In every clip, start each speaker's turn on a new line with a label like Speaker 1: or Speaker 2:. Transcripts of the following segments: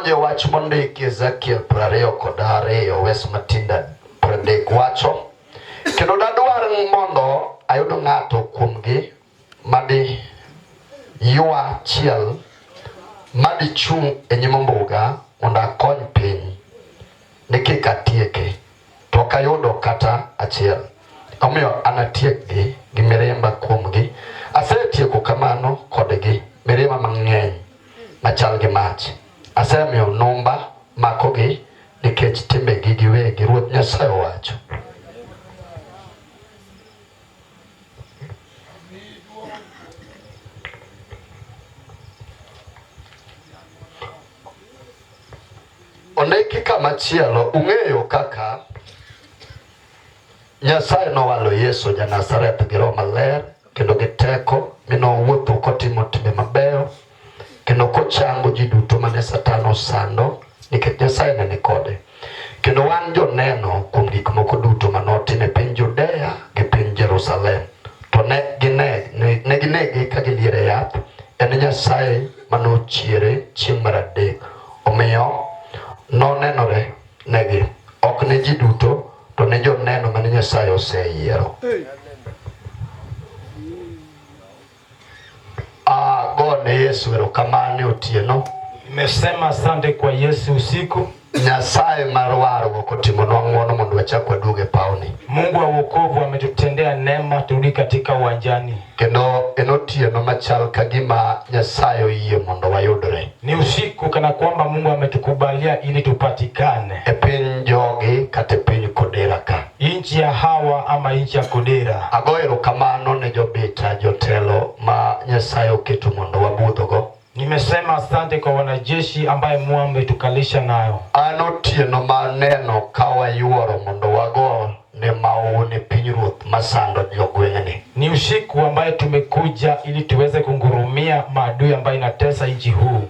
Speaker 1: Wadonje wach mondiki Ezekiel 22 wes matindo 30 wacho kendo dadwar mondo ayud ng'ato kuomgi madi ywa chiel madi chung' e nyim ombuga mondo akony piny ni kik atieke to ok ayudo kata achiel. Omiyo anatiekgi gi mirimba kuomgi. Asetieko kamano kodgi mirima mang'eny machal gi mach. Asemiyo numba makogi nikech timbegi giwegi, Ruoth Nyasaye owacho. Ondiki kamachielo, ung'eyo kaka Nyasaye nowalo Yesu ja Nazareth gi Roho Maler kendo gi teko mi nowuotho kotimo timbe mabeyo kendo kochango ji duto mane Satan osando nikech Nyasaye ne ni kode. Kendo wan joneno kuom gik moko duto ma notimo e piny Judea gi piny Jerusalem. To ne ginege ka giliere e yath, en Nyasaye ma nochiere chieng' mar adek. Omiyo nonenore negi, ok ne ji duto, to ne joneno mane Nyasaye oseyiero. Agone Yesu erokamano e otieno.
Speaker 2: Nimesema asante kwa Yesu usiku.
Speaker 1: Nyasaye mar warruok otimonwa ng'wono mondo wachak waduog e pawni.
Speaker 2: Mungu wa wokovu ametutendea neema turudi katika uwanjani.
Speaker 1: Kendo en otieno machal ka gima Nyasaye oyie mondo wayudre.
Speaker 2: Ni usiku kana kwamba Mungu ametukubalia ili tupatikane
Speaker 1: e piny jogi kata e piny Kodera ka.
Speaker 2: Nchi ya hawa ama nchi ya Kodera.
Speaker 1: Agoyo erokamano ne jobita jotelo ma Nyasaye oketo mondo wabudhogo.
Speaker 2: Nimesema asante kwa wanajeshi ambaye Mungu ametukalisha nayo.
Speaker 1: An otieno ma neno ka wayuoro mondo wago ne maowo ne pinyruoth masando jogweng'ni.
Speaker 2: Ni usiku ambaye tumekuja ili tuweze kungurumia maadui ambayo inatesa nchi huu.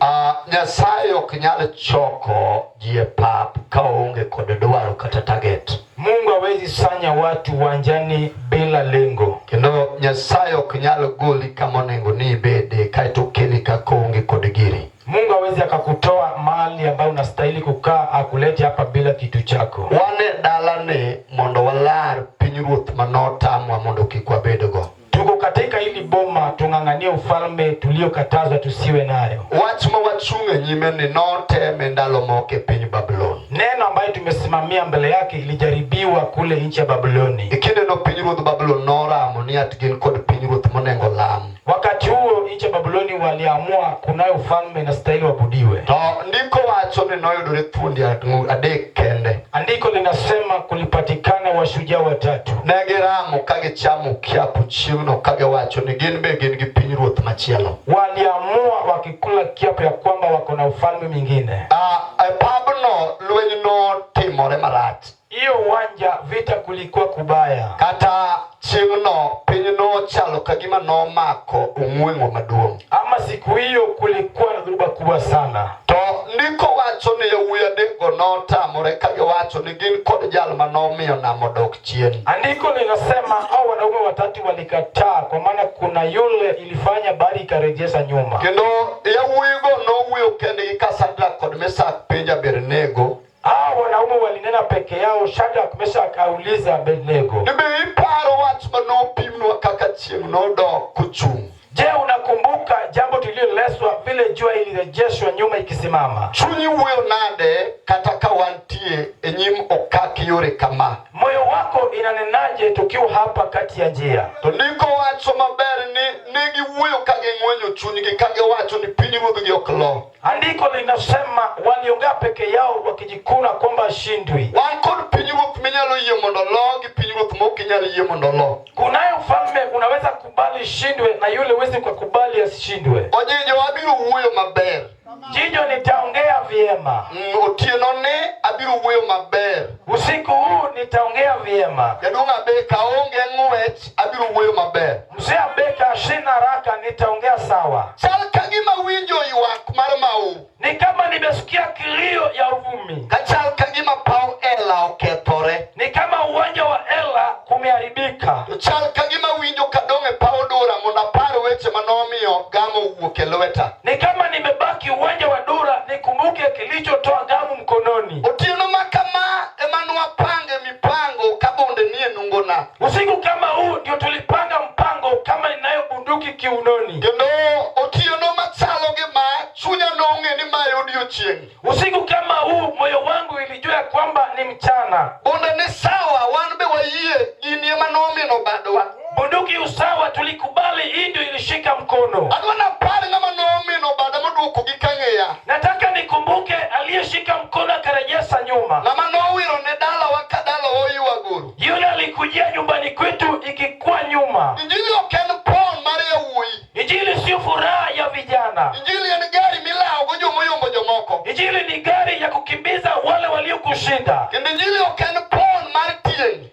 Speaker 1: Nyasaye ok nyal choko ji e pap ka oonge kod dwaro kata target.
Speaker 2: Mungu hawezi sanya watu uwanjani bila lengo.
Speaker 1: Kendo Nyasaye ok nyal goli kama onego ni ibede kaeto okeli kaka oonge kod giri.
Speaker 2: Mungu hawezi akakutoa mahali ambayo unastahili kukaa akulete hapa bila kitu chako.
Speaker 1: Wan e dalani mondo walar pinyruoth manotamwa mondo kik wabedgo.
Speaker 2: Tuko katika hili boma tung'ang'anie ufalme tuliokatazwa tusiwe nayo.
Speaker 1: Wach ma wachung' e nyime ni noteme ndalo moko e piny Babulon.
Speaker 2: Neno ambayo tumesimamia mbele yake ilijaribiwa kule nchi ya Babuloni.
Speaker 1: E kindeno pinyruodh Babulon noramo ni at gin kod pinyruoth monego lam.
Speaker 2: Wakati huo nchi ya Babuloni waliamua kunayo ufalme inastahili wabudiwe.
Speaker 1: To ndiko wacho ni noyudore thuondi adek kende.
Speaker 2: Andiko linasema kulipatikana washujaa watatu.
Speaker 1: Ne giramo ka gichamo kiapo chieng'no ka giwacho ni gin be gin gi pinyruoth machielo.
Speaker 2: Waliamua wakikula kiapo ya kwamba wako na ufalme mwingine.
Speaker 1: E pabno lweny notimore marach.
Speaker 2: Hiyo uwanja vita kulikuwa kubaya.
Speaker 1: Kata chieng'no piny nochalo ka gima nomako ong'weng'o maduong'.
Speaker 2: Ama siku hiyo kulikuwa na dhoruba kubwa sana.
Speaker 1: To ndiko wacho ni yawuoyi adekgo notamore ka giwacho ni gin kod jal ma nomiyo nam odok chien.
Speaker 2: Andiko linasema hao wanaume watatu walikataa, kwa maana kuna yule ilifanya bahari ikarejesha nyuma.
Speaker 1: Kendo yawuoyigo nowuoyo kendgi ka Shadrach kod Meshach penjo Abednego
Speaker 2: Hao wanaume walinena peke yao, Shadrach, Meshach auliza Abednego,
Speaker 1: ni be iparo wach ma nopimnwa kaka chieng' nodok kochung'?
Speaker 2: Je, unakumbuka jambo tuliloleswa vile jua ilirejeshwa nyuma ikisimama?
Speaker 1: Chunyi wuoyo nade kata ka wantie e nyim okak yore kama?
Speaker 2: Moyo wako inanenaje tukiwa hapa kati ya njia?
Speaker 1: To ndiko wacho maber ni ne giwuoyo ka ging'wenyo chunygi ka giwacho ni pinyruodhgi ok lo.
Speaker 2: Andiko linasema waliongea peke yao wakijikuna kwamba ashindwi.
Speaker 1: Wan kod pinyruoth minyalo yie mondo lo gi pinyruoth ma ok inyal yie mondo lo.
Speaker 2: Kunayo ufalme unaweza kubali shindwe na yule huwezi kukubali asishindwe.
Speaker 1: Ojinjo abiro wuoyo maber.
Speaker 2: Jijo nitaongea vyema.
Speaker 1: Otieno ni abiro wuoyo maber.
Speaker 2: Usiku huu nitaongea vyema.
Speaker 1: Jaduong' Abeka aonge ng'wech abiro wuoyo maber.
Speaker 2: Mzee Abeka sina haraka nitaongea sawa.
Speaker 1: Chal ka gima winjo ywak mar mau.
Speaker 2: Ni kama nimesikia kilio ya uvumi.
Speaker 1: Ka chal ka gima paw Ela okethore.
Speaker 2: Ni kama uwanja wa Ela kumeharibika.
Speaker 1: To chal ka gima winjo kadong' e paw Dura mondo apar weche ma nomiyo gamo owuok e lweta.
Speaker 2: Ni kama nimebaki uwanja wa Dura nikumbuke Nikumbuke kilichotoa damu mkononi.
Speaker 1: Otieno ma kama ema nwapange mipango ka bunde nie nungona.
Speaker 2: Usiku kama huu ndio tulipanga mpango kama ninayo bunduki kiunoni.
Speaker 1: Kendo otieno machalo gi ma chunya nong'e ni mae odiochieng'.
Speaker 2: Usiku kama huu moyo wangu ilijua ya kwamba ni mchana.
Speaker 1: Bunde ni sawa, wan be wayie gini ema nomino badwa.
Speaker 2: Bunduki usawa, tulikubali, hii ndio ilishika mkono.
Speaker 1: Adwa napar ng'ama nomino bada moduoko gi kang'eya.
Speaker 2: Nataka nikumbuke aliyeshika mkono akarejesha nyuma.
Speaker 1: Ng'ama nowiro ne dalawa ka dalawa oywagoro.
Speaker 2: Yule alikujia nyumbani kwetu ikikuwa nyuma.
Speaker 1: Injili ok en pon mar yawuoyi.
Speaker 2: Injili sio furaha ya vijana.
Speaker 1: Injili en gari milawo go jomoyombo jomoko.
Speaker 2: Injili ni gari ya kukimbiza wale waliokushinda.
Speaker 1: Kendo injili ok en pon mar tieng'.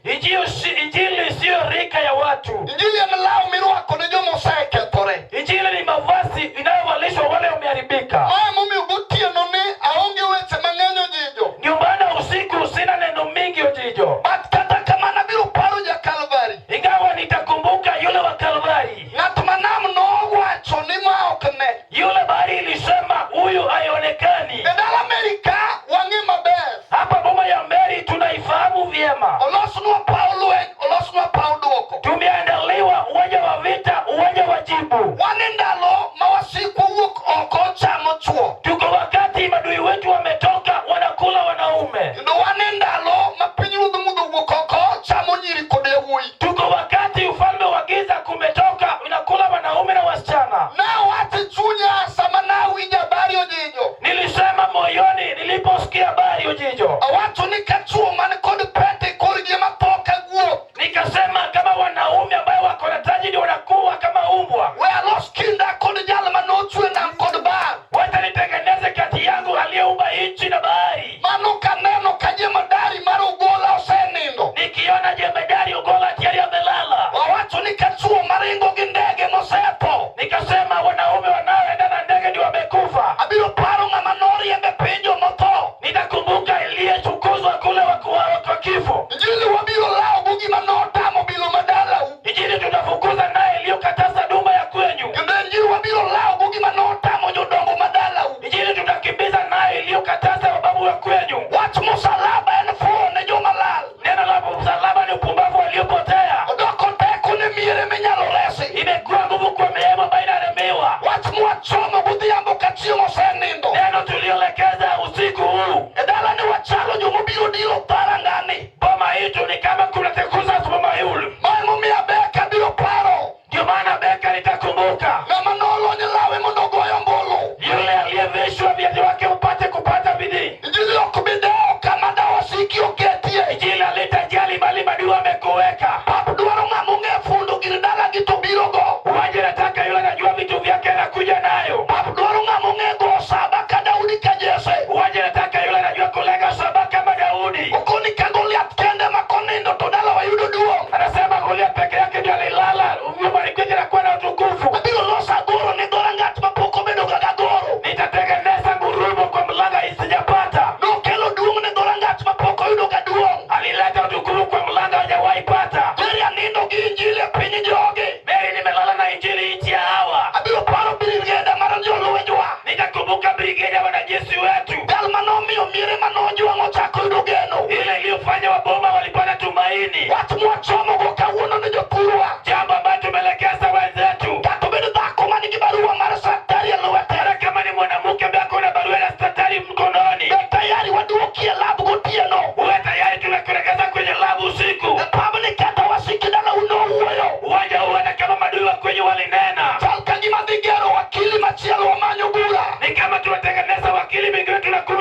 Speaker 2: Injili siyo rika ya watu.
Speaker 1: Injili en law mirwako ne joma osekethore.
Speaker 2: Injili ni mavazi inayovalishwa wale wameharibika.
Speaker 1: Ma emomiyo gotieno ni aonge weche mang'eny ojijo.
Speaker 2: Ndio maana usiku sina neno mingi Ojijo,
Speaker 1: But kata kamano abiro paro ja Kalvari.
Speaker 2: ingawa nitakumbuka yule wa Kalvari,
Speaker 1: Ng'at ma nam nowacho ni ma ok ne.
Speaker 2: yule bahari ilisema huyu haionekani.
Speaker 1: E dala Amerika wang'e maber.
Speaker 2: Hapa boma ya Meri tunaifahamu vyema.
Speaker 1: Olosnwa paw lweny, olosnwa paw duoko.
Speaker 2: Tumeandaliwa uwanja wa vita, uwanja wa jibu.
Speaker 1: Wan e ndalo ma wasikwa wuok oko chamo chuo.
Speaker 2: Tuko wakati madui wetu wametoka wanakula wanaume.
Speaker 1: Kendo wan e ndalo ma pinyruodh mudho wuok oko chamo nyiri kod yawuoyi.
Speaker 2: Tuko wakati ufalme wa giza kumetoka unakula wanaume na wasichana.
Speaker 1: Nawacho e chunya sama nawinjo habari Ojijo.
Speaker 2: Nilisema moyoni niliposikia habari Ojijo,
Speaker 1: Awacho ni ka chuo man kod pete korgi ema tho ka guok.
Speaker 2: nikasema kama wanaume ambayo wako na taji ndio wanakuwa kama umbwa,
Speaker 1: We alos kinda kod jal manochwe nam kod bar.
Speaker 2: wacha nitengeneze kati yangu aliyeumba nchi na bahari.
Speaker 1: Mano kaneno ka jemadari mar Ogola osenindo.
Speaker 2: Nikiona jemedari Ogola tayari amelala,
Speaker 1: Wawacho ni ka chuo maringo gi ndege mosetho.
Speaker 2: nikasema wanaume wanaoenda na ndege ndio wamekufa.
Speaker 1: Abiro paro ng'ama noriembe piny jomotho.
Speaker 2: Nitakumbuka aliyechukuzwa kule wakuwawa kwa kifo.
Speaker 1: Injili wabiro lawo go gima notamo bilo madalau.
Speaker 2: Injili tutafukuza naye iliyokataza duma ya kwenyu.
Speaker 1: Kendo injili wabiro lawo go gima notamo jodongo madalau.
Speaker 2: Injili tutakimbiza naye iliyokataza wababu wa kwenyu.
Speaker 1: Wach musalaba en fuwo ne joma lal.
Speaker 2: Neno la msalaba ni upumbavu waliopotea.
Speaker 1: Odoko teko ne miere minyalo resi.
Speaker 2: Imekuwa nguvu kwa neema ambayo inaremewa.
Speaker 1: Wach mwachomo godhiambo ka chieng' osenindo.
Speaker 2: Neno tuliolekeza usiku huu,
Speaker 1: E dalani wachalo jomobiro diro tharangani.
Speaker 2: boma yetu ni kama kuna tekuza boma yule.
Speaker 1: Ma emomiyo Abeka biro paro.
Speaker 2: Ndio maana Beka nitakumbuka
Speaker 1: Ng'ama nolony lawe mondo ogoyo ombulu.
Speaker 2: yule aliyevishwa viatu wake upate kupata bidii.
Speaker 1: Injili ok bi dewo kama dawasiki oketie.
Speaker 2: Injili alitajali bali madui amekuweka.
Speaker 1: Pap dwaro ng'ama ong'e fundo gir dalagi to biro go.
Speaker 2: Uwanja nataka yule anajua vitu vyake anakuja nayo.
Speaker 1: Pap dwaro ng'ama ong'e go saba ka Daudi ka Jesse.
Speaker 2: Uwanja nataka yule anajua kulenga saba kama Daudi.
Speaker 1: Okoni ka Goliath kende ma konindo to dala wayudo duong'.
Speaker 2: Anasema Goliath peke yake ndio alilala, nyumbani kwake anakuwa na utukufu.
Speaker 1: Abiro loso agoro ne dhorangach mapok obedo kaka goro.
Speaker 2: Nitatengeneza ngurumo kwa mlango isijapata.
Speaker 1: Nokelo duong' ne dhorangach mapok oyudo ka duong'.
Speaker 2: Alileta utukufu kwa mlango hajawahi pata.
Speaker 1: Jerry anindo gi injili e piny jogi.
Speaker 2: Mary, nimelala na injili nchi ya hawa.
Speaker 1: Abiro paro brigeda mar jolwenjwa.
Speaker 2: Nitakumbuka brigedi ya wanajeshi wetu,
Speaker 1: Jal manomiyo miere manojwang' ochako yudo geno.
Speaker 2: ile iliyofanya waboma walipata tumaini,
Speaker 1: Wach mwachomogo kawuono ne jothurwa.
Speaker 2: jambo ambayo tumelekeza wenzetu.
Speaker 1: Kata obed dhako man gi barua mar satari e lwete.
Speaker 2: Hata kama ni mwanamke ambaye ako na barua ya statari mkononi,
Speaker 1: Be tayari waduoki e lab gotieno.
Speaker 2: uwe tayari, tunakuelekeza kwenye labu usiku.
Speaker 1: E pabni kata wasiki dalau nowuoyo.
Speaker 2: Uwanja huu, hata kama madui wa kwenyu walinena,
Speaker 1: Chal ka gima dhi gero wakili machielo wamanyo bura.
Speaker 2: ni kama tunatengeneza wakili mingine, tunakuwa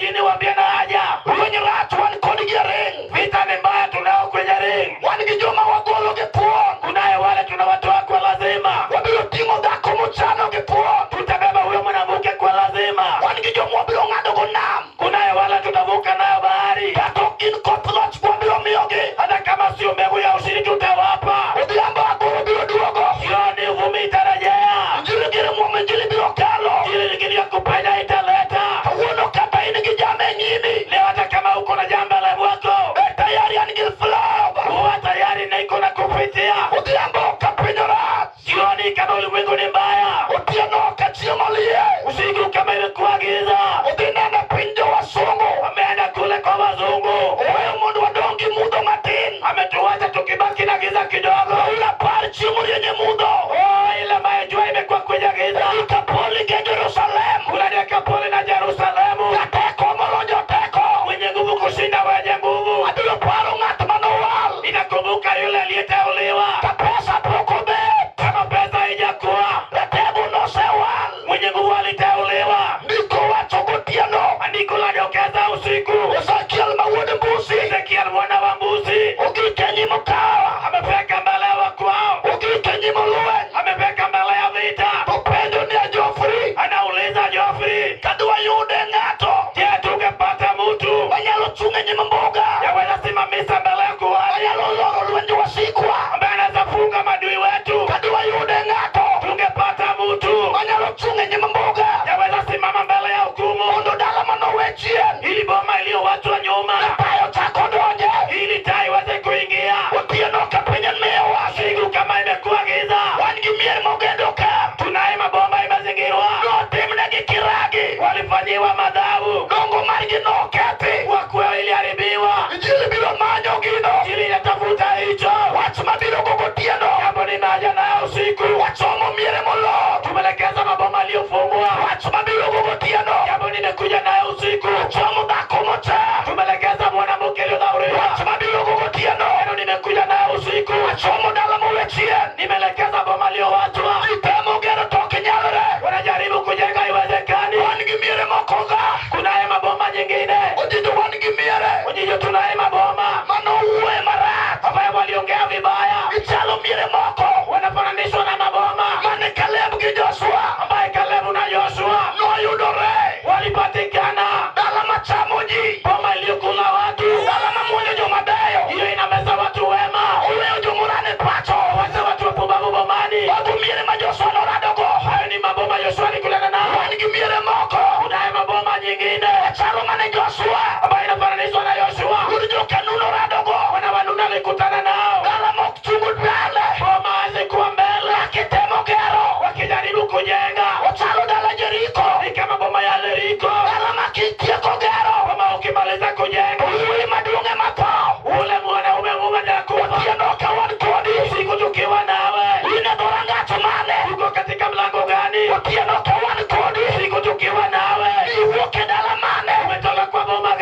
Speaker 3: mjini waambie na haja.
Speaker 1: Lweny rach wan kodgi e ring.
Speaker 3: Vita ni mbaya, tunao kwenye ring.
Speaker 1: Wan gi joma wagolo gi thuon.
Speaker 3: Kunaye wale tunawatoa kwa lazima.
Speaker 1: Wabiro ting'o dhako mochano gi thuon.
Speaker 3: Tutabeba huyo mwanamke kwa lazima.
Speaker 1: Wan gi joma wabiro ng'ado go nam.
Speaker 3: Kunaye wale tutavuka nayo bahari.
Speaker 1: Kata ok gin koth loch wabiro miyogi.
Speaker 3: Hata kama sio mbegu ya ushindi tutawapa.
Speaker 1: Odhiambo agoro biro duogo.
Speaker 3: Jioni uvumi itarejea.
Speaker 1: Injili gire muom injili biro kalo.
Speaker 3: Injili ingine ya kupenya italeta.
Speaker 1: Kawuono kata in gi jame e nyimi.
Speaker 3: Leo hata kama uko na jambo la mwako,
Speaker 1: Bed tayari an gi flava.
Speaker 3: huwa tayari na iko na kupitia.
Speaker 1: Odhiambo ka piny orach.
Speaker 3: Jioni kama ulimwengu ni mbaya,
Speaker 1: Otieno ka chiemo liel.
Speaker 3: usiku kama imekuwa giza,
Speaker 1: Odhi neno piny jowasungu.
Speaker 3: ameenda kule kwa wazungu,
Speaker 1: Oweyo mondo wadong' gi mudho matin.
Speaker 3: ametuacha tukibaki na giza kidogo.
Speaker 1: Raul apar chiemo rieny e mudho.
Speaker 3: Oh, ile ambayo jua imekuwa kwenye giza,
Speaker 1: Odhi Kapoli gi Jerusalem.
Speaker 3: kuna Dekapoli na Yerusalemu,
Speaker 1: Jateko molo joteko.
Speaker 3: mwenye nguvu kushinda wenye nguvu.
Speaker 1: Abiro paro ng'at manowal.
Speaker 3: Nitakumbuka yule aliyeteuliwa,
Speaker 1: Ka pesa pok obet.
Speaker 3: kama pesa haijakuwa,
Speaker 1: Ratego nosewal.
Speaker 3: mwenye nguvu aliteuliwa.
Speaker 1: Ndiko wacho gotieno.
Speaker 3: Andiko la dokeza usiku,
Speaker 1: Ezekiel ma wuod Mbusi.
Speaker 3: Ezekiel mwana wa mbuzi
Speaker 1: Ogik e nyim okawa.
Speaker 3: amefika mbele ya wakwao,
Speaker 1: Ogik e nyim lweny.
Speaker 3: amefika mbele ya vita.
Speaker 1: To penjo ni a Jofri.
Speaker 3: Anauliza Jofri,
Speaker 1: Kadwa yude ng'ato
Speaker 3: je, tungepata mtu
Speaker 1: manyalo chung' e nyim mbuga.
Speaker 3: yaweza simamisha mbele ya kuhani
Speaker 1: Manyalo loro lwenj wasikwa.
Speaker 3: ambaye anaweza funga madui wetu?
Speaker 1: Kadwa yude ng'ato
Speaker 3: Tungepata mtu
Speaker 1: manyalo chung' e nyim mbuga.
Speaker 3: yaweza simama mbele ya hukumu,
Speaker 1: Mondo dala manowe chien.
Speaker 3: ili boma iliyowachwa nyuma,
Speaker 1: Tayo chako donje.
Speaker 3: ili taa iweze kuingia.
Speaker 1: Otieno ka piny miyowa.
Speaker 3: Siku kama imekuwa giza,
Speaker 1: Wan gi mier mogendo ka.
Speaker 3: tunaye maboma imezingirwa,
Speaker 1: Notimnegi kiragi.
Speaker 3: walifanyiwa madhabu,
Speaker 1: Dongo margi nokethi.
Speaker 3: wakweo iliharibiwa.
Speaker 1: Injili biro manyo gino.
Speaker 3: Injili inatafuta hicho
Speaker 1: Wach mabiro go gotieno.
Speaker 3: jambo, ninaja nayo usiku.
Speaker 1: Wachomo miere molor.
Speaker 3: Tumeelekeza maboma aliyofungwa,
Speaker 1: Wach mabiro go gotieno.
Speaker 3: jambo nimekuja nayo usiku.
Speaker 1: Wachomo dhako mocha.
Speaker 3: Tumeelekeza mwanamke aliyodhauriwa,
Speaker 1: Wach mabiro go gotieno.
Speaker 3: neno nimekuja nayo usiku.
Speaker 1: Wachomo dala mowe chien.
Speaker 3: Nimeelekeza boma aliyowachwa,
Speaker 1: Ji temo gero to ok nyalre.
Speaker 3: wanajaribu kujenga, iwezekani.
Speaker 1: Wan gi miere moko ga.
Speaker 3: Kunaye maboma nyingine,
Speaker 1: Ojijo wan gi miere.
Speaker 3: Ujiju, tunaye maboma
Speaker 1: Mano wuoye marach.
Speaker 3: ambayo waliongea vibaya,
Speaker 1: Gichalo miere moko.
Speaker 3: wanafananishwa na maboma
Speaker 1: Mane Kaleb gi Joshua.
Speaker 3: ambaye Kalebu na Yoshua
Speaker 1: Noyudore.
Speaker 3: walipatikana,
Speaker 1: Dala machamo ji.
Speaker 3: boma iliyokula watu,
Speaker 1: Dala mamuonyo joma beyo.
Speaker 3: hiyo inameza watu wema,
Speaker 1: Oweyo jomorane pacho.
Speaker 3: wacha watu wapumbavu bomani.
Speaker 1: Mago miere ma Joshua noradogo.
Speaker 3: Hayo ni maboma Yoshua alikutana nao.
Speaker 1: Wan gi miere moko.
Speaker 3: Kunaye maboma nyingine
Speaker 1: Machalo mane Joshua.
Speaker 3: ambayo inafananishwa na Yoshua,
Speaker 1: Wuod joka-Nun noradogo.
Speaker 3: wana wa Nuni alikutana nao,
Speaker 1: Dala mok chung mbele.
Speaker 3: boma hazikuwa mbele,
Speaker 1: Kitemo gero.
Speaker 3: wakijaribu kujenga
Speaker 1: Ochalo dala Jeriko.
Speaker 3: ni kama boma ya Yeriko,
Speaker 1: Dala ma kitieko gero.
Speaker 3: boma ukimaliza kujenga
Speaker 1: Wuoyi maduong' ema tho.
Speaker 3: ule mwanaume mume anakufa.
Speaker 1: Otieno ka wan kodi.
Speaker 3: Usiku tukiwa nawe,
Speaker 1: In e dhorangach mane.
Speaker 3: uko katika mlango gani?
Speaker 1: Otieno ka wan kodi.
Speaker 3: Usiku tukiwa nawe,
Speaker 1: Iwuok e dala mane.
Speaker 3: umetoka kwa boma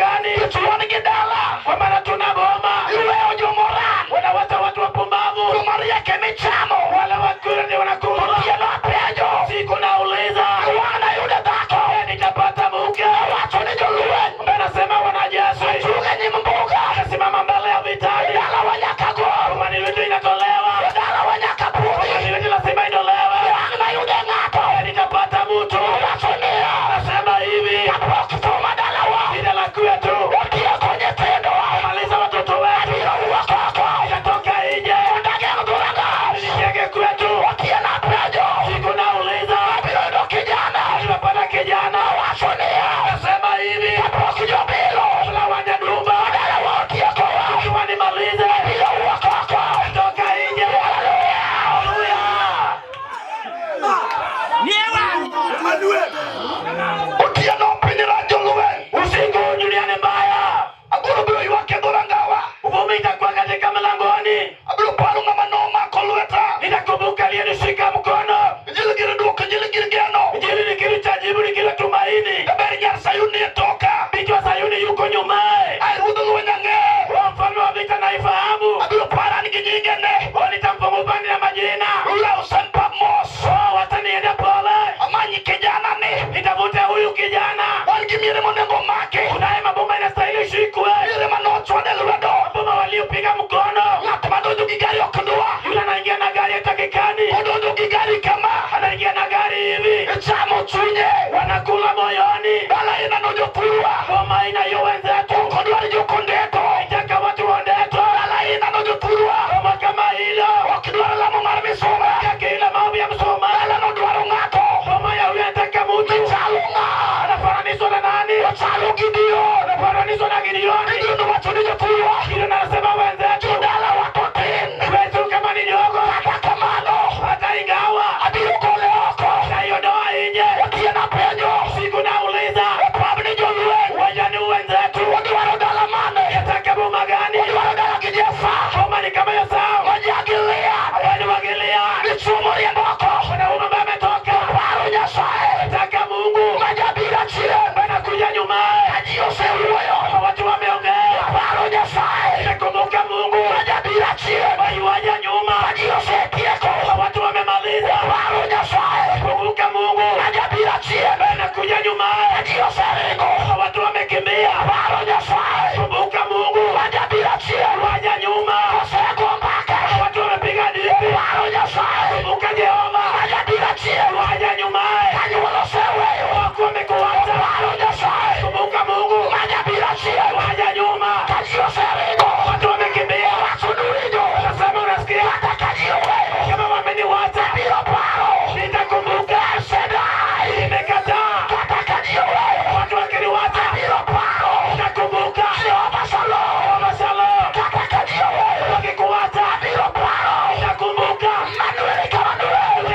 Speaker 1: Gichamo chunye.
Speaker 3: Wanakula moyoni.
Speaker 1: Dala ineno jothurwa.
Speaker 3: Boma inayo wenzetu.
Speaker 1: Ok odwar jokondeto.
Speaker 3: Haitaka watu wa Ndeto.
Speaker 1: Dala ineno jothurwa.
Speaker 3: Boma kama hilo.
Speaker 1: Ok dwar lamo mar misumba.
Speaker 3: Hataki ile maombi ya msoma.
Speaker 1: Dala no dwaro ng'ato.
Speaker 3: Boma ya huyo anataka mtu.
Speaker 1: Michalo ng'a?
Speaker 3: Anafananishwa na nani?
Speaker 1: Ochalo Gideon.
Speaker 3: Anafananishwa na Gideoni.
Speaker 1: Gideon wacho ni jothurwa.
Speaker 3: Gideon anasema wenzetu.
Speaker 1: Jodala wato tin.
Speaker 3: Wetu kama ni ndogo.
Speaker 1: Kata kamano.
Speaker 3: Hata ingawa.
Speaker 1: Abiro gole oko.
Speaker 3: Naiondoa nje.
Speaker 1: Otieno apenjo.
Speaker 3: Siku nauliza.
Speaker 1: Opab ni jolweny.
Speaker 3: Waja ni wenzetu.
Speaker 1: Odwaro dala mane?
Speaker 3: Yataka boma gani?
Speaker 1: Odwaro dala gi Jefa.
Speaker 3: Boma ni kama ya Esau.
Speaker 1: Ma ja-Gilead.
Speaker 3: Wale wa Gilead.
Speaker 1: Dichuo moriemb oko.
Speaker 3: Wanaume ambao wametoka.
Speaker 1: Paro Nyasaye.
Speaker 3: Nataka Mungu.
Speaker 1: Ma jabiro chien.
Speaker 3: Wanakuja nyumaye.
Speaker 1: Ka ji osewuoyo.
Speaker 3: Watu wameongea.
Speaker 1: Paro Nyasaye.
Speaker 3: Nakumbuka Mungu.
Speaker 1: Ma jabiro chien.
Speaker 3: Waiwaja nyuma.
Speaker 1: Ka ji osetieko.
Speaker 3: Watu wamemaliza.
Speaker 1: Paro Nyasaye.
Speaker 3: Kumbuka Mungu.
Speaker 1: Ma jabiro chien.
Speaker 3: Wanakuja nyumaye.
Speaker 1: Ka ji oseringo.
Speaker 3: Watu wamekimbia.
Speaker 1: Paro Nyasaye.
Speaker 3: Kumbuka Mungu.
Speaker 1: Ma jabiro chien.
Speaker 3: Waja nyuma.
Speaker 1: Osego mbaka.
Speaker 3: Watu wamepiga dipi.
Speaker 1: Paro Nyasaye.
Speaker 3: Kumbuka Jehova.
Speaker 1: Ma jabiro chien.
Speaker 3: Waja nyumaye.
Speaker 1: Kanyuol oseweyo.
Speaker 3: Wako wamekuacha.
Speaker 1: Paro Nyasaye.
Speaker 3: Kumbuka Mungu.
Speaker 1: Ma jabiro chien.
Speaker 3: Waja nyuma.
Speaker 1: Ka ji oseringo.
Speaker 3: Watu wamekimbia.
Speaker 1: Wacho ni winjo.
Speaker 3: Nasema unasikia.
Speaker 1: Kata ka ji oweyo.
Speaker 3: Kama wameniwacha.
Speaker 1: Abiro paro.
Speaker 3: Nitakumbuka.
Speaker 1: Shaddai.
Speaker 3: Nimekataa.
Speaker 1: Kata ka ji oweyo.
Speaker 3: Watu wakiniwacha.
Speaker 1: Abiro paro.
Speaker 3: Nitakumbuka.
Speaker 1: Jehova Shalom.
Speaker 3: Jehova Shalom.
Speaker 1: Kata ka ji oweyo.
Speaker 3: Wakikuacha.
Speaker 1: Abiro paro.
Speaker 3: Nitakumbuka.
Speaker 1: Manuel ka Manuel.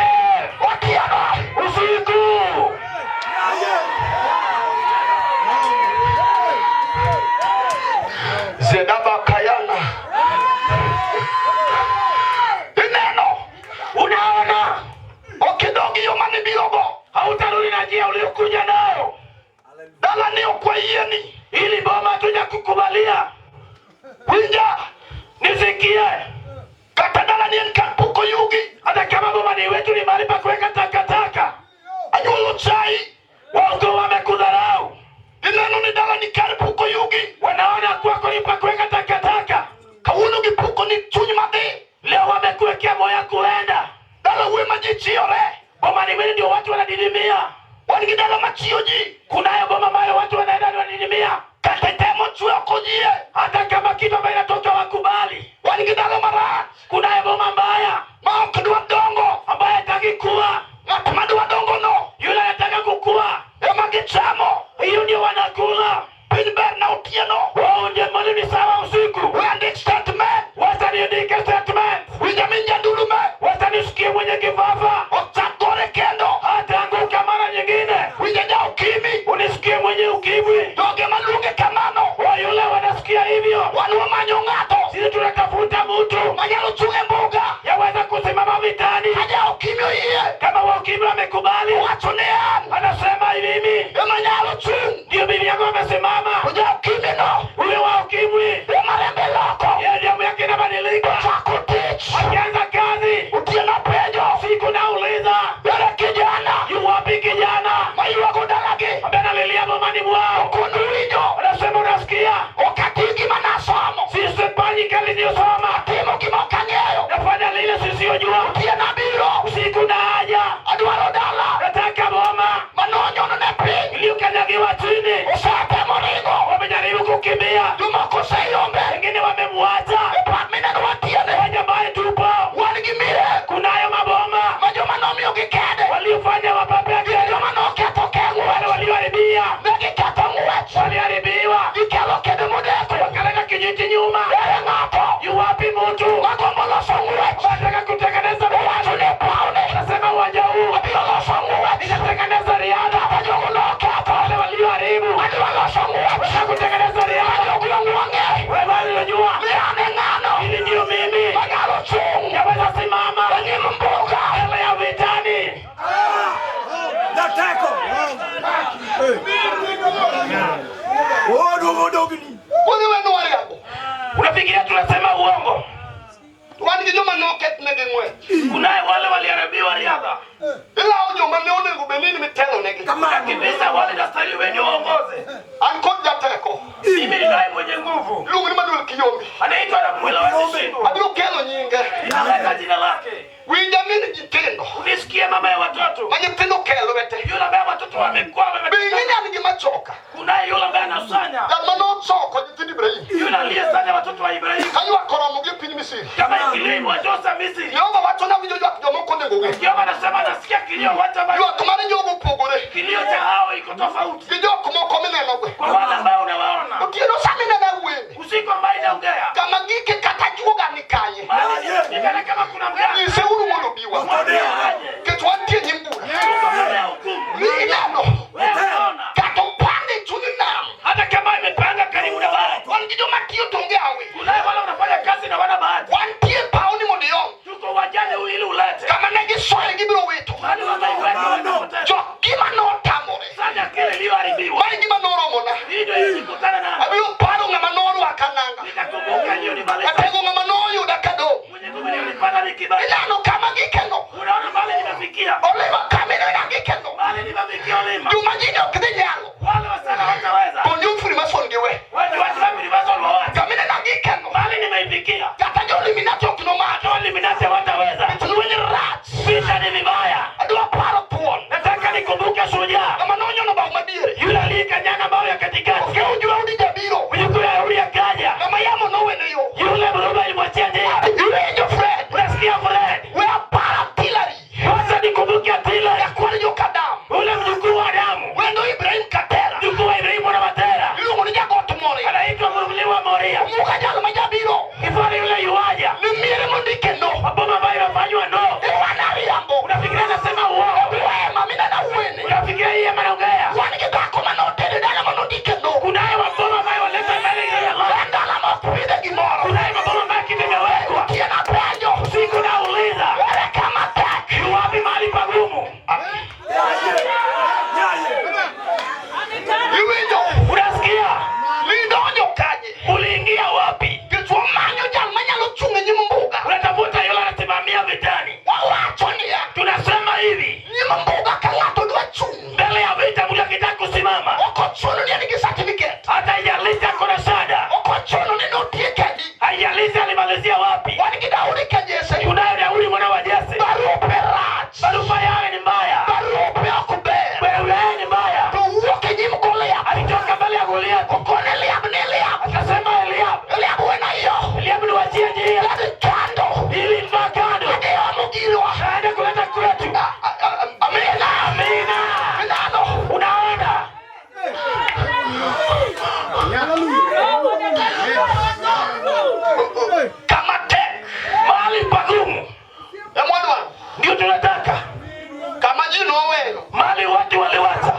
Speaker 1: Otieno.
Speaker 3: Usiku.
Speaker 1: Zedaba Kayana. Ineno.
Speaker 3: Unaona.
Speaker 1: Ok idog yo mane ibirogo.
Speaker 3: Hautarudi na njia uliyokuja nayo.
Speaker 1: Dala ni ok wayieni.
Speaker 3: Ili boma hatuja kukubalia.
Speaker 1: Winja.
Speaker 3: Nisikie.
Speaker 1: Kata dala ni en kar puko yugi.
Speaker 3: Hata kama boma ni wetu ni mahali pa kuweka takataka.
Speaker 1: Anyuolo chai.
Speaker 3: Wauko wamekudharau.
Speaker 1: Ineno ni dala ni kar puko yugi.
Speaker 3: Wanaona kwako ni pa kuweka takataka.
Speaker 1: Kawuono gipuko ni chuny madhi.
Speaker 3: Leo wamekuwekea moyo kuenda.
Speaker 1: Dala we ma ji chiyore.
Speaker 3: Boma ni wetu ndio watu wanadidimia.
Speaker 1: Wan gi dala machiyo ji.
Speaker 3: Kunayo boma ambayo watu wanaenda wanadidimia.
Speaker 1: Kata temo chwe ok ojie.
Speaker 3: Hata kama kitu ambayo inatoka wakubali.
Speaker 1: Wan gi dala marach.
Speaker 3: Kunayo boma mbaya
Speaker 1: Ma ok dwa dongo.
Speaker 3: ambayo hataki kuwa.
Speaker 1: Ng'at madwa dongo no.
Speaker 3: Yule anataka kukua,
Speaker 1: Ema gichamo.
Speaker 3: hiyo ndio wanakula.
Speaker 1: Piny ber na otieno.
Speaker 3: Wao ndio mali ni sawa usiku.
Speaker 1: We andik statement.
Speaker 3: Wacha niandike statement.
Speaker 1: Winja min jandulume.
Speaker 3: Wacha nisikie mwenye kifafa.
Speaker 1: Ochak gore kendo.
Speaker 3: Hataanguka mara nyingine.
Speaker 1: Winja ja ukimi.
Speaker 3: Unisikie mwenye ukimwi.
Speaker 1: Joge maluonge kamano.
Speaker 3: Wa yule wanasikia hivyo.
Speaker 1: Wan wamanyo ng'ato.
Speaker 3: Sisi tunatafuta mtu
Speaker 1: Manyalo chung' e mbuga.
Speaker 3: yaweza kusimama vitani.
Speaker 1: Ka ja ukimi oyie.
Speaker 3: Kama wa ukimwi wamekubali,
Speaker 1: Owacho ni an.
Speaker 3: anasema mimi
Speaker 1: Ema nyalo chung'.
Speaker 3: ndio bibi yangu amesimama.
Speaker 1: To ja ukimi no.
Speaker 3: Huyo wa ukimwi
Speaker 1: Ema rembe loko.
Speaker 3: yeye damu yake inabadilika.
Speaker 1: Ochako tich.
Speaker 3: Akianza kazi
Speaker 1: Otieno penjo.
Speaker 3: siku nauliza,
Speaker 1: Ere kijana.
Speaker 3: yu wapi kijana
Speaker 1: Maywago dalagi.
Speaker 3: ambaye analilia bomani mwao?
Speaker 1: Kono winjo.
Speaker 3: Anasema unasikia,
Speaker 1: Ok ati gima nasomo.
Speaker 3: sisifanyi kazi niliyosoma,
Speaker 1: Atimo gima ok ang'eyo.
Speaker 3: nafanya lile sisiyojua.
Speaker 1: Otieno abiro.
Speaker 3: Usiku na haja,
Speaker 1: Adwaro dala.
Speaker 3: nataka boma
Speaker 1: Manonyono ne piny.
Speaker 3: iliyokanyagiwa chini.
Speaker 1: Osetemo ringo.
Speaker 3: Wamejaribu kukimbia,
Speaker 1: Jomoko oseyombe.
Speaker 3: wengine wamemwacha.
Speaker 1: E pap mineno wantiere.
Speaker 3: Waja ambaye tupo,
Speaker 1: Wan gi mire.
Speaker 3: kunayo maboma
Speaker 1: Ma joma nomiyogi kede.
Speaker 3: waliofanya wapape
Speaker 1: Gin joma noketho
Speaker 3: wale
Speaker 1: keng'wech.
Speaker 3: walioharibia,
Speaker 1: Ne giketho ng'wech.
Speaker 3: waliharibiwa,
Speaker 1: Gikelo kede modeko.
Speaker 3: wakaleta kijiti nyuma.
Speaker 1: Ere ng'ato.
Speaker 3: Yu wapi mtu
Speaker 1: Magombo loso ng'wech.
Speaker 3: anataka kutengeneza
Speaker 1: Owacho ni pawne.
Speaker 3: Anasema uwanja huu
Speaker 1: Abiro loso ng'wech.
Speaker 3: nitatengeneza riadha.
Speaker 1: Kata jogo noketho.
Speaker 3: Wale walioharibu
Speaker 1: Adwa loso ng'wech.
Speaker 3: wanataka kutengeneza riadha.
Speaker 1: Jogo wang'e.
Speaker 3: Wewe waliojua
Speaker 1: Ni an e ng'ano.
Speaker 3: hili ndio mimi
Speaker 1: Manyalo chung'.
Speaker 3: yaweza simama
Speaker 1: E nyim mbuga.
Speaker 3: mbele ya vitani.
Speaker 4: Jateko. Oduogo dogni.
Speaker 1: Udhi wenu wariambo.
Speaker 3: Unafikiria tunasema uongo?
Speaker 1: Wan gi joma nokethnegi ng'wech.
Speaker 3: Kunaye wale waliharibiwa riadha.
Speaker 1: Ilawo joma ne onego bed ni mitelonegi.
Speaker 3: Unakimbiza wale nastahili wenye uongoze.
Speaker 1: An kod jateko.
Speaker 3: Mimi ninaye mwenye nguvu.
Speaker 1: Iluongo ni Manuel Kiyombi.
Speaker 3: Anaitwa na mwili wa shingo.
Speaker 1: Abiro kelo nyinge.
Speaker 3: Ninaleta jina lake.
Speaker 1: Winja min nyithindo.
Speaker 3: Unisikie mama ya watoto.
Speaker 1: Ma nyithindo kelo lwete.
Speaker 3: Yule ambaye
Speaker 1: gweng'.
Speaker 3: Kioma anasema nasikia kilio watu ambao
Speaker 1: Ywak mar jogo opogore
Speaker 3: kilio cha hao iko tofauti
Speaker 1: gi jok moko mineno go.
Speaker 3: kwa wale ambao unawaona
Speaker 1: Otieno sama inena wuene.
Speaker 3: usiku ambayo inaongea
Speaker 1: Kama gike kata juoga ni kanye.
Speaker 3: mahali inasemekana kama kuna mganga
Speaker 1: Nyiseuru mondo obiwa.
Speaker 3: mwambie aje
Speaker 1: Nikech wantie e nyim bura.
Speaker 3: tuko mbele ya hukumu.
Speaker 1: Ni ineno.
Speaker 3: Wewe unaona
Speaker 1: Kata opande e chuny nam.
Speaker 3: hata kama imepanga karibu na bahari,
Speaker 1: Wan gi joma tiyo to onge hawi.
Speaker 3: kunaye wale wanafanya kazi na wana bahati.
Speaker 1: Wantie e paw ni mondo iom.
Speaker 3: Tuko wajane ili ulete
Speaker 1: Kama ne gisoye gibiro wito.
Speaker 3: mahali wameiweka watapoteza.
Speaker 1: Jo gima notamore.
Speaker 3: Sasa kile iliyoharibiwa
Speaker 1: Mae gima noromona.
Speaker 3: hii ndio ilikutana na
Speaker 1: Abiro paro ng'ama norwaka nanga.
Speaker 3: nikakumbuka hiyo ni mali
Speaker 1: Atego ng'ama noyuda kadong'.
Speaker 3: mwenye nguvu nilipata ni kibali.
Speaker 1: Ineno kama gikeno.
Speaker 3: Unaona mahali nimefikia,
Speaker 1: Olima kama ineno gikeno.
Speaker 3: mahali nimefikia Olima,
Speaker 1: Joma ji ne ok dhi nyalo.
Speaker 3: wale wasana wataweza
Speaker 1: To jo Freemason gi we.
Speaker 3: watu watu wa Freemason wawache
Speaker 1: Kama ineno gikeno.
Speaker 3: mahali nimeifikia,
Speaker 1: Kata jo Illuminati ok nomaki.
Speaker 3: watu wa Illuminati wataweza.
Speaker 1: Nikech lweny rach.
Speaker 3: Vita ni vibaya.
Speaker 1: Adwa paro thuon.
Speaker 3: Nataka nikumbuke shujaa
Speaker 1: Ng'ama nonyono bao madiere.
Speaker 3: yule aliyekanyaga bao ya katikati,
Speaker 1: Okew Daudi jabiro.
Speaker 3: mjukuu ya Daudi akaja,
Speaker 1: Ng'ama yamo nowene yo.
Speaker 3: yule mruba ilimwachia njia.
Speaker 1: Iwinjo Fred.
Speaker 3: Unasikia Fred?
Speaker 1: We aparo Hillary.
Speaker 3: Wacha nikumbuke Atila,
Speaker 1: Nyakwar Jokadam.
Speaker 3: ule mjukuu wa Adamu,
Speaker 1: Wendo Ibrahim Katera.
Speaker 3: mjukuu wa Ibrahimu mwana wa Tera,
Speaker 1: Iluongo ni Jagot Moria.
Speaker 3: anaitwa mlima Moria.
Speaker 1: Omuka jal ma jabiro.
Speaker 3: Kifaru yule yuaja,
Speaker 1: Ni miere mondike no.
Speaker 3: maboma ambayo imefanywa no.
Speaker 1: Iwana riambo.
Speaker 3: Unafikiria anasema uongo?
Speaker 1: Wema minena wuene.
Speaker 3: Unafikiria yeye anaongea?
Speaker 1: Wan gi dhako manotedo dala manondike no.
Speaker 3: Kunaye maboma ambayo waleta mbele ya Allah.
Speaker 1: En dala ma ok pidhe gimoro.
Speaker 3: Kunaye maboma ambayo kitu imewekwa.
Speaker 1: Otieno apenjo.
Speaker 3: Usiku nauliza,
Speaker 1: Ere kama tek.
Speaker 3: ni wapi mahali pagumu?
Speaker 1: Iwinjo.
Speaker 3: Unasikia?
Speaker 1: Nidonjo kanye.
Speaker 3: Uliingia wapi?
Speaker 1: Nikech wamanyo jal manyalo chung' e nyim mbuga.
Speaker 3: Unatafuta yule anasimamia vitani.
Speaker 1: Wawacho niya.
Speaker 3: Tunasema hivi,
Speaker 1: Nyim mbuga ka ng'ato dwa chung'.
Speaker 3: mbele ya vita mtu akitaka kusimama,
Speaker 1: Ok ochuno ni en gi certificate.
Speaker 3: hata haijalishi ako na shada,
Speaker 1: Ok ochuno ni notieke adi.
Speaker 3: haijalishi alimalizia wapi.
Speaker 1: Wan gi Daudi ka Jesse.
Speaker 3: Kunaye Daudi mwana wa Jese,
Speaker 1: Barupe rach.
Speaker 3: barupa yake ni mbaya,
Speaker 1: Barupe ok ber.
Speaker 3: wewe yake ni mbaya.
Speaker 1: To wuok e nyim Goliath.
Speaker 3: Alitoka mbele ya Goliath
Speaker 1: Okone Eliab ni Eliab.
Speaker 3: akasema, Eliab,
Speaker 1: Eliab wena yo.
Speaker 3: Eliab, niwachie njia
Speaker 1: Adhi kando.
Speaker 3: ili nivaa kando,
Speaker 1: Adhi omo girwa.
Speaker 3: naenda kuleta kwetu.
Speaker 1: Amina.
Speaker 3: Amina.
Speaker 1: Minano.
Speaker 3: Unaona,
Speaker 1: Kama tek.
Speaker 3: mahali pagumu
Speaker 1: Emwadwaro.
Speaker 3: ndio tunataka,
Speaker 1: Kama ji noweyo.
Speaker 3: mahali watu waliwacha.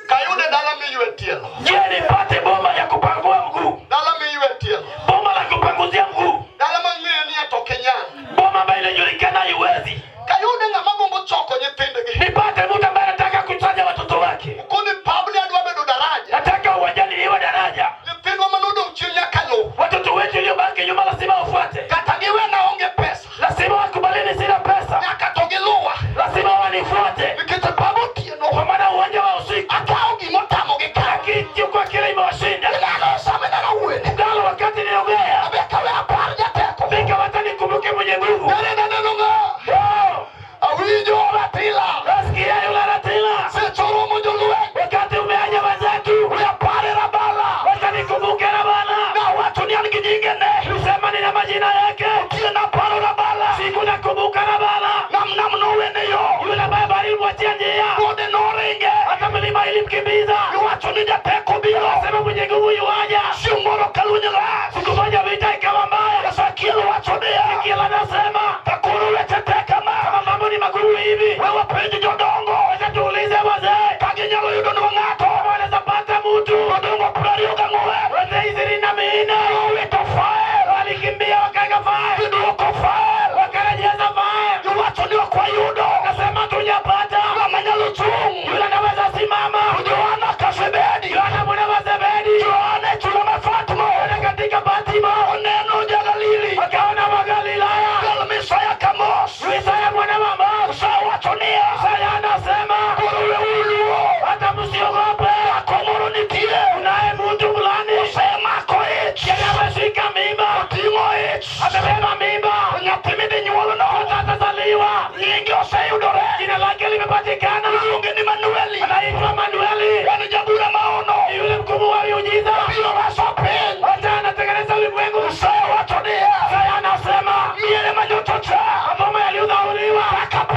Speaker 1: Kayude dala miywe tielo.
Speaker 3: Je, nipate boma ya kupangua mguu,
Speaker 1: Dala miywe tielo.
Speaker 3: boma la kupanguzia mguu,
Speaker 1: Dala mang'eyo ni atoke nyang'.
Speaker 3: boma ambayo inajulikana haiwezi.
Speaker 1: Kayude ng'ama gombo choko nyithindgi.
Speaker 3: Nipate mtu ambaye anataka kuchanja watoto wake.
Speaker 1: Koni pabni adwa bedo daraja.
Speaker 3: Nataka uwanjani iwe daraja,
Speaker 1: Nyithindwa manodong' chien nyaka luw.
Speaker 3: watoto wetu iliyobaki nyuma lazima wafuate,
Speaker 1: Kata giwena onge pesa.
Speaker 3: lazima wakubalini, sina pesa,
Speaker 1: Nyaka to giluwa.
Speaker 3: lazima wanifuate,
Speaker 1: Nikech e pab otieno.
Speaker 3: kwa maana uwanja wa usiku
Speaker 1: Akawo gimotamogi kawo.
Speaker 3: akichukua kile imewashinda.
Speaker 1: Ineno sama ineno wuene.
Speaker 3: Ngalo wakati niongea
Speaker 1: Abe kawe apar jateko.
Speaker 3: fika, wacha nikumbuke mwenye nguvu.
Speaker 1: Ere naneno ng'a.
Speaker 3: Oh,
Speaker 1: Awinjo Ratila.
Speaker 3: nasikia yule Ratila
Speaker 1: Seche oromo jolweny.
Speaker 3: wakati umeaja wenzetu,
Speaker 1: We apare Rabala.
Speaker 3: wacha nikumbuke Rabala.
Speaker 1: Nawacho ni an gi nyingene.
Speaker 3: Nilisema nina majina yake,
Speaker 1: Otieno aparo Rabala.
Speaker 3: siku nakumbuka Rabala,
Speaker 1: Nam nam nowene yo.
Speaker 3: yule ambaye bahari ilimwachia njia,
Speaker 1: Gode noringe.
Speaker 3: hata milima ilimkimbiza.
Speaker 1: Iwacho ni jateko biro.
Speaker 3: Sema mwenye nguvu yuaja.
Speaker 1: Chieng' moro ka lweny rach.
Speaker 3: Siku moja vita ikawa mbaya,
Speaker 1: Ezekiel wacho niya.
Speaker 3: Ezekiel anasema
Speaker 1: Kakoro weche tek kama.
Speaker 3: kama mambo ni magumu hivi,
Speaker 1: We wapenj jodongo.
Speaker 3: wacha tuulize wazee
Speaker 1: Ka ginyalo yudonwa ng'ato.
Speaker 3: kama wanaweza pata mtu.
Speaker 1: Jodongo 24.
Speaker 3: Wazee 24
Speaker 1: Nowito fael.
Speaker 3: walikimbia wakaeka fael,
Speaker 1: Giduoko fael.
Speaker 3: wakarejeza fael,
Speaker 1: Giwacho ni ok wayudo.
Speaker 3: wakasema tujapata
Speaker 1: Ng'ama nyalo chung'.
Speaker 3: yule anaweza simama.
Speaker 1: Johana Kasebedi.
Speaker 3: Yohana mwana wa Zebedi
Speaker 1: Johana e chula ma Fatmo.
Speaker 3: Yohana katika Patimo
Speaker 1: Oneno ja-Galili.
Speaker 3: wakaona Wagalilaya,
Speaker 1: Gal Misaya Kamos.
Speaker 3: Isaya mwana wa Amosi.
Speaker 1: Isaya wacho niya.
Speaker 3: Isaya anasema
Speaker 1: Koro weuru.
Speaker 3: hata msiogope,
Speaker 1: Dhako moro nitie.
Speaker 3: kunaye mtu fulani
Speaker 1: Osemako ich.
Speaker 3: yeye ameshika mimba,
Speaker 1: Oting'o ich.
Speaker 3: amebeba mimba,
Speaker 1: Nyathi midhi nyuolno.
Speaker 3: mtoto atazaliwa,
Speaker 1: Nyinge oseyudore.
Speaker 3: jina lake limepatikana,
Speaker 1: Iluonge ni Manueli.
Speaker 3: anaitwa Manueli,
Speaker 1: En jabura maono.
Speaker 3: ni yule mkuu wa miujiza,
Speaker 1: Biro reso piny.
Speaker 3: hata anatengeneza ulimwengu.
Speaker 1: Isaya wacho niya.
Speaker 3: Isaya anasema
Speaker 1: Miere manyocho cha.
Speaker 3: maboma yaliyodhauliwa
Speaker 1: Kaka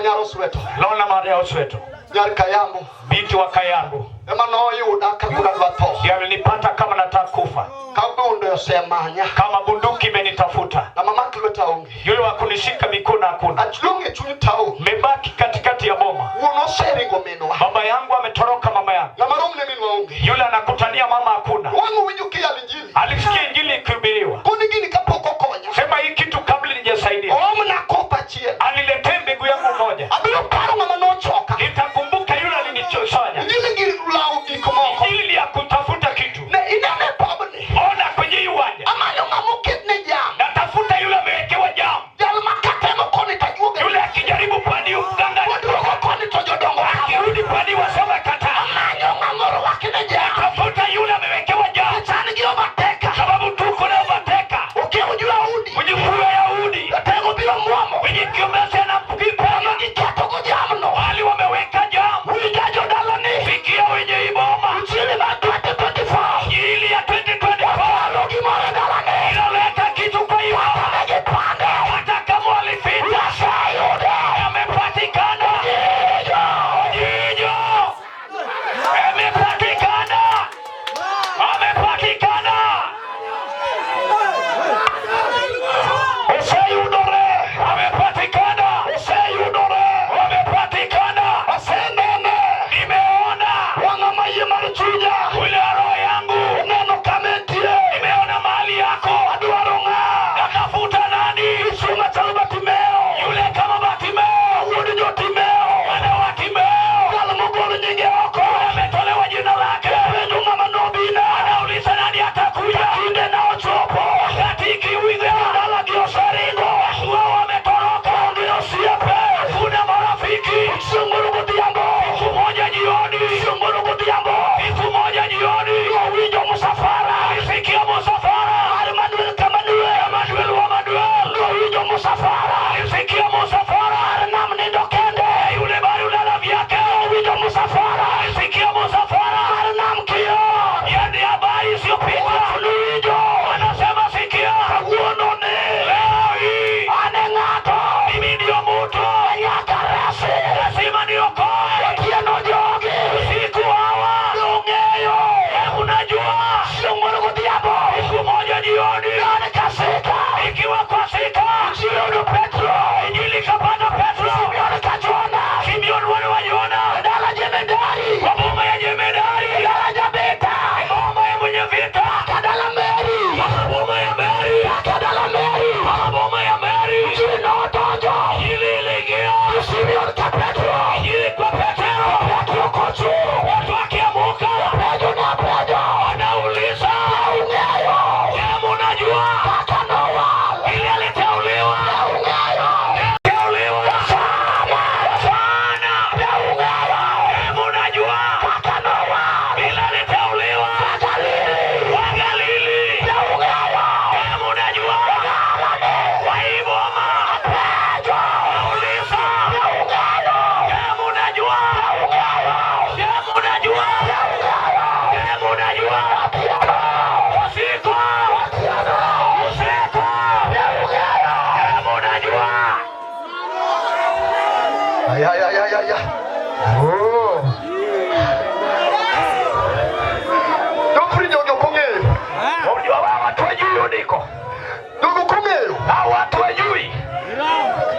Speaker 1: Nyar Osweto.
Speaker 3: Lona Maria Osweto,
Speaker 1: Nyar Kayambo.
Speaker 3: Binti wa Kayambo,
Speaker 1: Ema noyuda ka koro adwa tho.
Speaker 3: Ndiye alinipata kama nataka kufa,
Speaker 1: Ka bunde osemanya.
Speaker 3: Kama bunduki imenitafuta,
Speaker 1: Ng'ama mak lweta onge.
Speaker 3: Yule wa kunishika mikono hakuna.
Speaker 1: Achung' e chuny town.
Speaker 3: Mebaki katikati ya boma.
Speaker 1: Wuon oseringo minwa.
Speaker 3: Baba yangu ametoroka mama yangu,
Speaker 1: Ng'ama romne minwa onge.
Speaker 3: Yule anakutania mama hakuna.
Speaker 1: Wang' owinjo kiyalo injili.
Speaker 3: Alisikia injili ikihubiriwa,
Speaker 1: Koni gini kapok okonya.
Speaker 3: Sema hii kitu kabla nijasaidia,
Speaker 1: Oomna kopa achiel.
Speaker 3: Aniletee mbegu yangu moja,
Speaker 1: Abiro paro ng'ama nochoka.
Speaker 3: Nitakumbuka yule alinichosanya.
Speaker 1: Injili gir lawo gik moko.
Speaker 3: Injili ni ya kutafuta kitu.
Speaker 1: Ne inene e pabni.
Speaker 3: Ona kwenye hii uwanja,
Speaker 1: Amanyo ng'ama oketne jam.
Speaker 3: Natafuta yule amewekewa jam,
Speaker 1: Jal ma katemo koni to ajuoge.
Speaker 3: Yule akijaribu pandi mganga,
Speaker 1: Oduogo koni to jodongo kawo.
Speaker 3: Akirudi pandi wasema kataa.
Speaker 1: Amanyo ng'ama orwakne jam.
Speaker 3: Tafuta yule amewekewa jam,
Speaker 1: Chan gi overtaker.
Speaker 3: Sababu tuko na overtaker.
Speaker 1: Okewo jo-Yahudi.
Speaker 3: Mjukuu wa Yahudi.
Speaker 1: Jotego biro muomo.
Speaker 3: Mwenye kiomesi anampiga.
Speaker 1: Kama giketho go jamno.
Speaker 3: Wali wameweka jam.
Speaker 1: Winja jodalani.
Speaker 3: Fikia wenye iboma.
Speaker 1: Injili mar 2024.
Speaker 3: Injili ya 2024.
Speaker 1: Wakalo gimoro e dalani.
Speaker 3: Inaleta kitu kwa iboma.
Speaker 1: Hata ne gipande.
Speaker 3: Hata kama walificha.
Speaker 1: Waseyude.
Speaker 3: Yamepatikana.
Speaker 1: Ojijo.
Speaker 3: Ojijo. Amepatikana. Amepatikana.
Speaker 1: Oseyudore.
Speaker 3: Amepatikana.
Speaker 1: Oseyudore.
Speaker 3: Amepatikana.
Speaker 1: Asenene.
Speaker 3: Nimeona.
Speaker 1: Wang'a mayie mar chunya.
Speaker 3: Ule roho yangu.
Speaker 1: Oneno kama entie.
Speaker 3: Nimeona mahali yako.
Speaker 1: Adwaro ng'a.
Speaker 3: Natafuta nani?
Speaker 1: Misuma chalo Bartimeo.
Speaker 3: Yule kama Bartimeo.
Speaker 1: Wuod jo-Timeo.
Speaker 3: Mwana wa Timeo.
Speaker 1: Jal mogol nyinge oko.
Speaker 3: Ametolewa jina lake.
Speaker 1: Penjo ng'ama nobina.
Speaker 3: Anauliza nani atakuja.
Speaker 1: Kinde na ochopo.
Speaker 3: Wakati ikiwika.
Speaker 1: Dalagi oseringo.
Speaker 3: Wao wametoroka.
Speaker 1: Onge osiepe.
Speaker 3: Hakuna marafiki.
Speaker 1: Chieng' godhiambo.
Speaker 3: Siku moja jioni.
Speaker 1: Chieng' godhiambo.
Speaker 3: Siku moja jioni.
Speaker 1: Nowinjo musafara.
Speaker 3: Alisikia musafara.
Speaker 1: Mar Manuel ka Manuel.
Speaker 3: Manuel wa Manuel.
Speaker 1: Nowinjo musafara.
Speaker 3: Alisikia musafara.
Speaker 1: Mar nam nindo kende.
Speaker 3: Yule bari ulala vyake.
Speaker 1: Nowinjo musafara.
Speaker 3: Alisikia musafara.
Speaker 1: Mar nam kior.
Speaker 3: Yani habari isiyopita.
Speaker 1: Watu niwinjo.
Speaker 3: Wanasema sikia.
Speaker 1: Kawuono ni.
Speaker 3: Leo hii.
Speaker 1: An e ng'ato.
Speaker 3: Mimi ndio mtu.
Speaker 1: Nyaka resi.
Speaker 3: Lazima niokoe.
Speaker 1: Otieno jogi.
Speaker 3: Usiku hawa.
Speaker 1: Ong'eyo.
Speaker 3: Unajua.
Speaker 1: Chieng' moro godhiambo.
Speaker 3: Siku moja jioni.
Speaker 1: Nane kasika.
Speaker 3: Ikiwa kwa sita.
Speaker 1: Chiyudo Petro.
Speaker 3: Injili kapata Petro.
Speaker 1: Simeon ka Jona.
Speaker 3: Simeon wana wa Yona.
Speaker 1: Dala jemedari.
Speaker 3: Kwa boma ya jemedari.
Speaker 1: Dala jabeta.
Speaker 3: Boma ya mwenye vita.
Speaker 1: Kadala Meri.
Speaker 3: Boma ya Meri.
Speaker 1: Kadala Meri.
Speaker 3: Boma ya Meri.
Speaker 1: Injili nodojo.
Speaker 3: Injili iliingia.
Speaker 1: Simeon ka Petro.
Speaker 3: Injili kwa Petro.
Speaker 1: Petro kocho.
Speaker 3: Watu wakiamuka.
Speaker 1: Penjo na penjo.
Speaker 3: Wanauliza.
Speaker 1: Ung'eyo.
Speaker 3: Je, munajua?
Speaker 1: Kaka nowal.
Speaker 3: Ili aliteuliwa.
Speaker 1: Ung'eyo.
Speaker 3: Teuliwa.
Speaker 1: Sana.
Speaker 3: Sana.
Speaker 1: Ung'eyo.
Speaker 3: Je, munajua?
Speaker 1: Kaka nowal.
Speaker 3: Ili aliteuliwa.
Speaker 1: Galili.
Speaker 3: Wa Galili.
Speaker 1: Ung'eyo.
Speaker 3: Je, munajua? Wa Iboma.
Speaker 1: Penjo.
Speaker 3: Nauliza.
Speaker 1: Ung'eyo.
Speaker 3: Je, munajua?
Speaker 1: Ung'eyo.
Speaker 3: Je, munajua? Je, munajua? Usiku. Usiku. Je, munajua?
Speaker 1: Ay, ay, ay, ay, ay, ay. Oh. Jofri jogi ok ong'eyo.
Speaker 3: Unajua wao watu wajui uniko.
Speaker 1: Jogi ok ong'eyo.
Speaker 3: Hao watu wajui.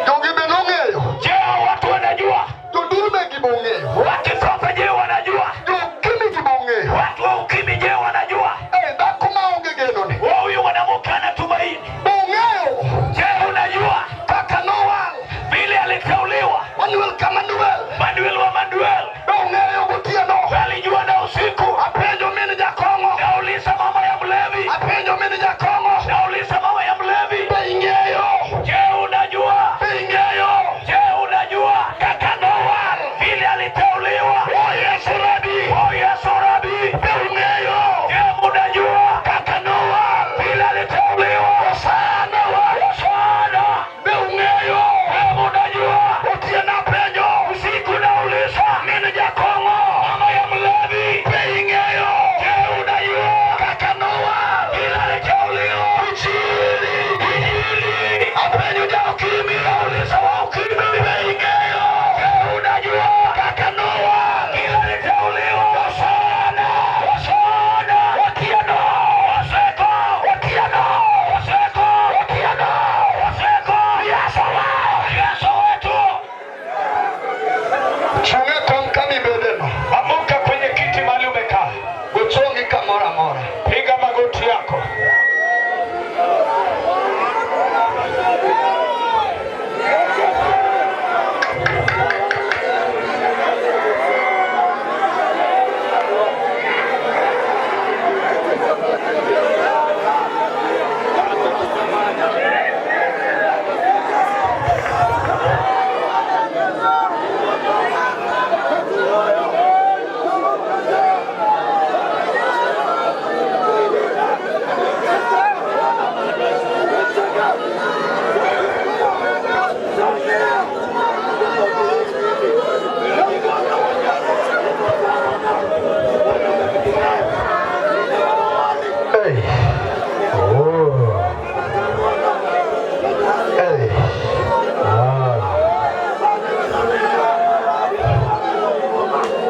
Speaker 1: Jogi be nong'eyo.
Speaker 3: Je, hao watu wanajua?
Speaker 1: Jondulme gi be ong'eyo.
Speaker 3: Wakisofa je, wanajua?
Speaker 1: Jokimi gi be ong'eyo.
Speaker 3: Watu wa ukimi je, wanajua?
Speaker 1: Eh, dhako maonge geno ni.
Speaker 3: Wao huyu mwanamke ana tumaini.
Speaker 1: Be ong'eyo.
Speaker 3: Je, unajua
Speaker 1: Kaka nowal.
Speaker 3: vile aliteuliwa
Speaker 1: Manuel ka Manuel.
Speaker 3: Manuel wa Manuel?
Speaker 1: Be ong'eyo gotieno.
Speaker 3: Alijua na usiku.
Speaker 1: Apenjo min jakong'o.
Speaker 3: Nauliza mama ya mlevi.
Speaker 1: Apenjo min jakong'o.
Speaker 3: Nauliza mama ya mlevi.
Speaker 1: Be ing'eyo.
Speaker 3: Je, unajua?
Speaker 1: Be ing'eyo.
Speaker 3: Je, unajua
Speaker 1: Kaka nowal.
Speaker 3: vile aliteuliwa?
Speaker 1: Oh Yesu Rabi.
Speaker 3: Oh Yesu Rabi.
Speaker 1: Be ung'eyo.
Speaker 3: Je, unajua
Speaker 1: Kaka nowal.
Speaker 3: vile aliteuliwa?
Speaker 1: Hosana wa.
Speaker 3: Hosana.
Speaker 1: Be ung'eyo.
Speaker 3: Je, unajua
Speaker 1: Otieno apenjo.
Speaker 3: usiku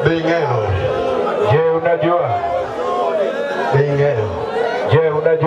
Speaker 1: Be ing'eyo?
Speaker 2: Je, unajua?
Speaker 1: Be ing'eyo?
Speaker 2: Je, unajua?